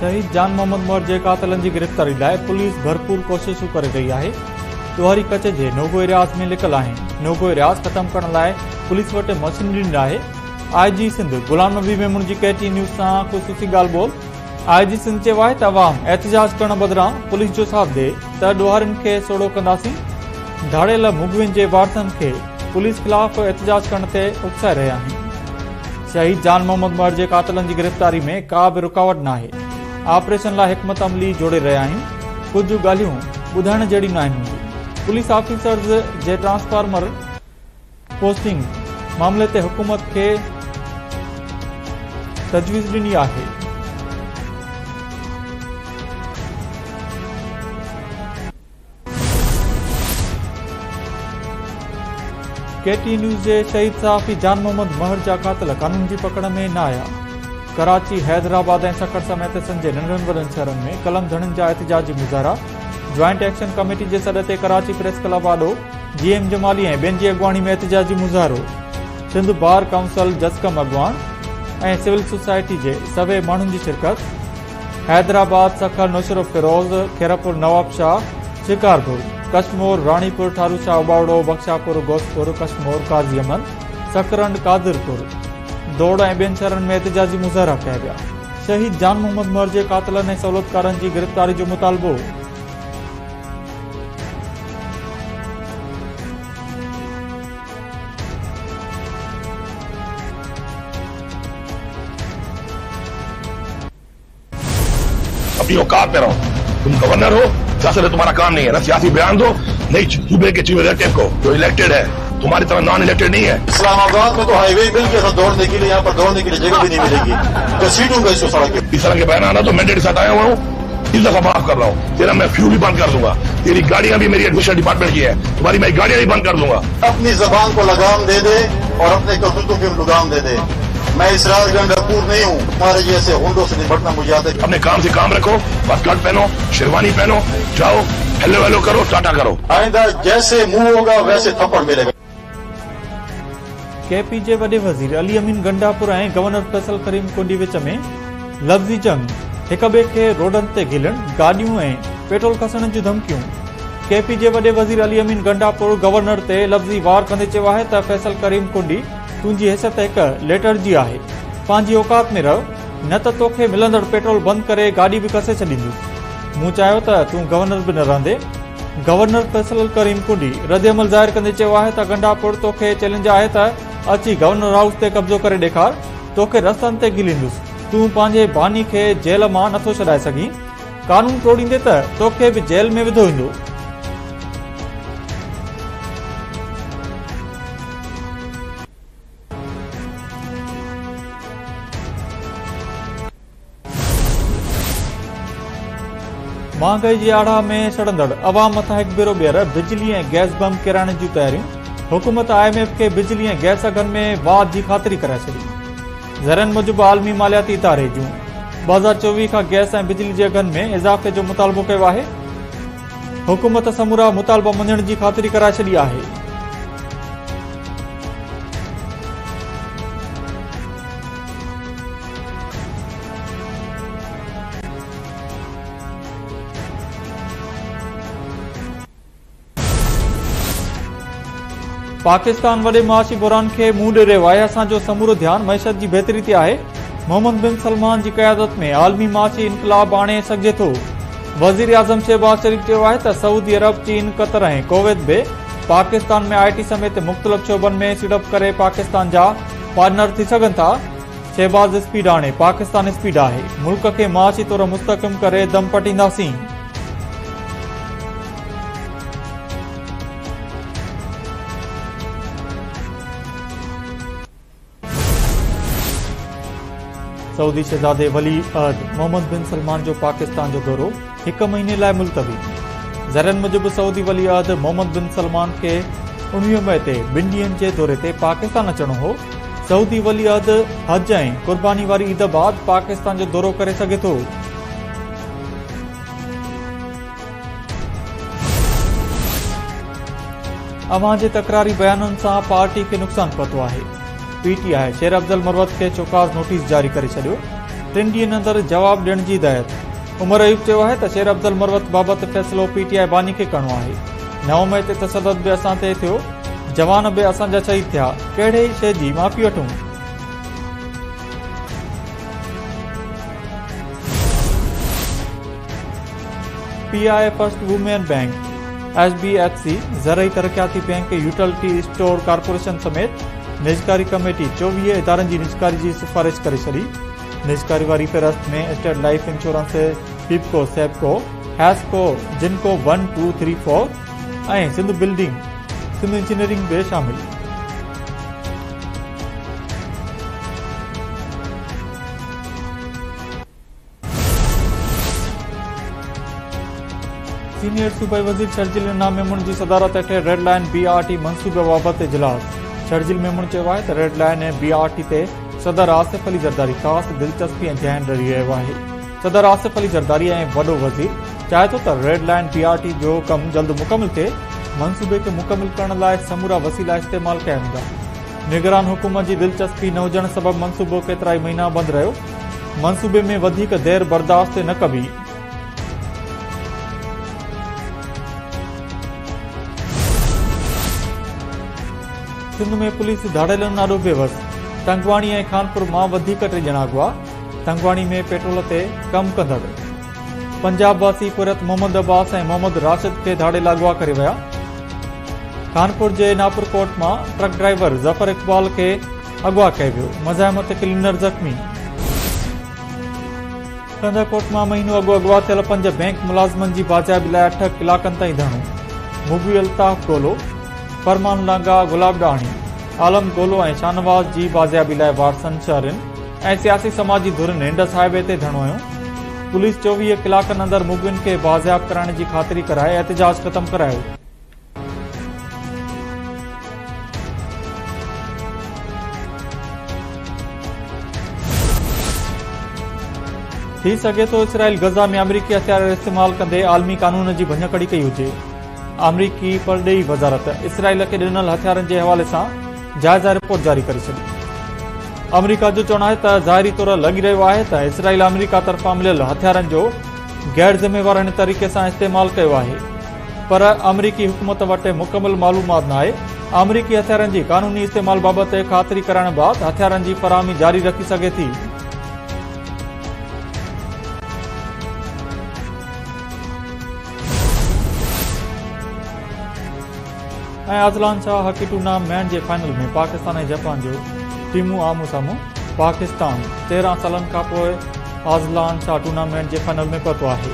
شهيد جان محمد مهر جي قاتلن جي گرفتاري لاء پوليس ڀرپور ڪوششون ڪري رهي آهي. ڏوهاري ڪچي جي نوگو ايرياز ۾ لڪل آهن. نوگو ايرياز ختم ڪرڻ لاء پوليس وٽ مشينري ناهي. آء جي سنڌ غلام نبي ميمڻ جي ڪي ٽي نيوز سان خصوصي ڳالهه ٻولهه. آء جي سنڌ چيو آهي ته عوام احتجاج ڪرڻ بدران پوليس جو ساٿ ڏي ته ڏوهارين کي سوڙهو ڪنداسين. ڌاڙيل مغوين جي وارثن کي پوليس خلاف احتجاج ڪرڻ تي اڪسائي رهيا آهن. شهيد جان محمد مهر جي قاتلن جي گرفتاري ۾ ڪا به رڪاوٽ ناهي، آپريشن لاء حڪمت عملي جوڙي رهيا آهيون، ڪجهه ڳالهيون ٻڌائڻ جهڙيون ناهن هونديون، پوليس آفيسرز جي ٽرانسفارمر پوسٽنگ معاملي تي حڪومت کي تجويز ڏني آهي. ڪي ٽي نيوز جي شهيد صحافي جان محمد مهر جا قاتل قانون جي پڪڙ ۾ نه آيا. ڪراچي، حيدرآباد ۽ سکر سميت سنڌ جي ننڍن وڏن شهرن ۾ قلم ڌڻين جا احتجاجي مظاهرا، جوائنٽ ايڪشن ڪميٽي جي سڏ تي ڪراچي پريس ڪلب آڏو جي ايم جمالي ۽ ٻين جي اڳواڻي ۾ احتجاجي مظاهرو، سنڌ بار ڪائونسل جسقم اڳواڻ ۽ سول سوسائٽي جي سوين ماڻهن جي شرڪت. حيدرآباد، سکر، نوشهروفيروز، خيرپور، نوابشاهه، شڪارپور، ڪشمور، راڻيپور، ٺاروشاهه، اوٻاوڙو، بخشاپور، غوثپور، ڪشمور، قاضي احمد، سڪرنڊ، قادرپور، دوڙ ۽ ٻين شهرن ۾ احتجاجي مظاهرا ڪيا ويا. شهيد جان محمد مهر جي قاتلن ۽ سهولتڪارن جي گرفتاري جو مطالبو. अपनी औकात में रहो तुम गवर्नर हो सियासत में तुम्हारा काम नहीं है ना सियासी बयान दो नहीं सूबे के चीफ एग्जीक्यूटिव को जो इलेक्टेड है तुम्हारी तरह नॉन इलेक्टेड नहीं है इस्लामाबाद में तो हाईवे मिल गया था दौड़ने के लिए यहाँ पर दौड़ने के लिए जगह भी नहीं मिलेगी घसीटूंगा इसको सड़क इस तरह के बयान आना तो मैंडेट के साथ आया हुआ हूँ इस दफा माफ कर रहा हूँ तेरा मैं फ्यूल भी बंद कर दूंगा तेरी गाड़ियां भी मेरी एडमिशन डिपार्टमेंट की है तुम्हारी मैं गाड़ियां भी बंद कर दूंगा अपनी जबान को लगाम दे दे और अपने करतूतों के लगाम दे दे मैं इसरार गंडापुर नहीं हूँ तुम्हारे जैसे गुंडों से निपटना मुझे आता है अपने काम से काम रखो बस कट पहनो शेरवानी पहनो जाओ हेलो हेलो करो टाटा करो आइंदा जैसे मुंह होगा वैसे थप्पड़ मिलेगा ڪي پي جي وڏي وزير علي امين گنڊاپور ۽ گورنر فيصل ڪريم ڪنڊي وچ ۾ لفظي جنگ، هڪ ٻئي کي روڊن تي گهلڻ، گاڏيون ۽ پيٽرول کسڻ جون ڌمڪيون. ڪي پي جي وڏي وزير علي امين گنڊاپور گورنر تي لفظي وار ڪندي چيو آهي ته فيصل ڪريم ڪنڊي تنهنجي حيثيت هڪ ليٽر جي آهي، پنهنجي اوقات ۾ رهه، نه ته توکي ملندڙ پيٽرول بند ڪري گاڏي به کسي ڇڏيندس. مون چاهيو ته تون گورنر به نه رهندين. گورنر فيصل الڪريم ڪنڊي ردعمل ظاهر ڪندي چيو آهي ته گنڊاپور توکي چئلينج آهي ته اچي گورنر هائوس تي قبضو ڪري ڏيکار، توکي رستن تي گهليندس، تون پنهنجي باني کي جيل مان نٿو ڇڏائي سگهين، قانون ٽوڙيندي ته توکي به جيل ۾ وڌو ويندو. مهانگائي جي آڙاهه ۾ سڙندڙ عوام مٿان هڪ ڀيرو ٻيهر بجلي ۽ گئس بم ڪيرائڻ جون تياريون، حڪومت I M F کي بجلي ۽ گئس اگهن ۾ واڌ جي خاطري ڪرائي ڇڏي. ذريعن موجب عالمي مالياتي اداري جون 2024 کان گئس ۽ بجلي جي اگهن ۾ اضافي جو مطالبو ڪيو آهي، حڪومت سمورا مطالبا مڃڻ جي خاطري ڪرائي ڇڏي آهي. پاڪستان وڏي معاشي بحران کي منهن ڏئي رهيو آهي، اسان جو سمورو ڌيان معيشت جي بهتري تي آهي، محمد بن سلمان جي قيادت ۾ عالمي معاشي انقلاب آڻي سگهجي ٿو. وزيراعظم شهباز شريف چيو آهي ته سعودي عرب، چين، قطر ۽ ڪويت به پاڪستان ۾ آء ٽي سميت مختلف شعبن ۾ سيڙپ ڪري پاڪستان جا پارٽنر ٿي سگهن ٿا، شهباز اسپيڊ آڻي پاڪستان اسپيڊ آهي، ملڪ کي معاشي طور مستحڪم ڪري دم پٽينداسين. سعودي شهزادي ولي عهد محمد بن سلمان جو پاڪستان جو دورو هڪ مهيني لاء ملتوي. ذريعن موجب سعودي ولي عهد محمد بن سلمان کي 19 مئي تي ٻن ڏينهن جي دوري تي پاڪستان اچڻو هو. سعودي ولي عهد حج ۽ قرباني واري عيد بعد پاڪستان جو دورو ڪري سگهي ٿو. اوهان جي تڪراري بيانن سان پارٽي کي نقصان پهتو آهي. پي ٽي آء شير افضل مروت کي شوڪاز نوٽيس جاري ڪري ڇڏيو. ٽن ڏينهن اندر جواب ڏيڻ جي هدايت. عمر ايوب چيو آهي ته شير افضل مروت بابت فيصلو پي ٽي آء باني کي ڪرڻو آهي، 9 مئي تي تشدد به اسان تي ٿيو، جوان به اسان جا شهيد ٿيا، ڪهڙي شيء جي معافي وٺون؟ P I A first women bank, S B F C, زرعي ترقياتي بئنڪ، يوٽلٽي اسٽور ڪارپوريشن سميت نجڪاري ڪميٽي 24 ادارن جي نجڪاري جي سفارش ڪري ڇڏي. نجڪاري واري فهرست ۾ State Life Insurance, PEPCO, SEPCO, HESCO, GENCO one, two, three, four ۽ Sindh building, Sindh engineering به شامل. سينيئر صوبائي وزير شرجيل انعام ميمڻ جي صدارت هيٺ red line B R T منصوبي بابت اجلاس شرجيل ميمڻ چيو آهي ته red line B R T تي صدر آصف علي زرداري خاص دلچسپي ۽ ڌيان ڏئي رهيو آهي صدر آصف علي زرداري ۽ وڏو وزير چاهي ٿو ته red line B R T جو ڪم جلد مڪمل ٿئي منصوبي کي مڪمل ڪرڻ لاء سمورا وسيلا استعمال ڪيا ويندا نگران حڪومت جي دلچسپي نه هجڻ سبب منصوبو ڪيترائي مهينا بند رهيو، منصوبي ۾ وڌيڪ دير برداشت نه ڪبي. سنڌ ۾ پوليس ڌاڙيلن آڏو بيوس، تنگواڻي ۽ خانپور مان وڌيڪ ٽي ڄڻا اغوا، تنگواڻي ۾ پيٽرول تي ڪم ڪندڙ پنجاب واسي پورهيت محمد عباس ۽ محمد راشد کي ڌاڙيل اغوا ڪري ويا. خانپور جي ناپرڪوٽ مان ٽرڪ ڊرائيور ظفر اقبال کي اغوا ڪيو ويو، مزاحمت ڪلينر زخمي. ڪنڌڪوٽ مان مهينو اڳ اغوا ٿيل پنج بئنڪ ملازمن جي بازيابي لاء اٺ ڪلاڪن تائين ڌرڻو، مغوي الطاف گولو، فرمان لانگاهه، گلاب ڏاهاڻي، عالم گولو ۽ شاهنواز جي بازيابي لاء وارثن، شهرين ۽ سياسي سماجي ڌرين انڊس هاء وي تي ڌرڻو هنيو، پوليس 24 ڪلاڪن اندر مغوين کي بازياب ڪرائڻ جي خاطري ڪرائي احتجاج ختم ڪرايو. ٿي سگهي ٿو اسرائيل غزه ۾ آمريڪي هٿيار استعمال ڪندي عالمي قانون جي ڀڃڪڙي ڪئي هجي، آمريڪي پرڏيهي وزارت اسرائيل کي ڏنل هٿيارن جي حوالي سان جائزه رپورٽ جاري ڪري ڇڏي. آمريڪا جو چوڻ آهي ته ظاهري طور لڳي رهيو آهي ته اسرائيل آمريڪا طرفان مليل هٿيارن جو غير ذميواراڻي طريقي سان استعمال ڪيو آهي. پر آمريڪي حڪومت وٽ مڪمل معلومات ناهي، آمريڪي هٿيارن جي قانوني استعمال بابت خاطري ڪرائڻ بعد هٿيارن جي فراهمي جاري رکي سگهي ٿي. ۽ ازلان شاهه هاڪي ٽورنامينٽ جي فائنل ۾ پاڪستان ۽ جاپان جون ٽيمون آمهون سامهون، پاڪستان 13 سالن کانپوء ازلان شاهه ٽورنامينٽ جي فائنل ۾ پهتو آهي.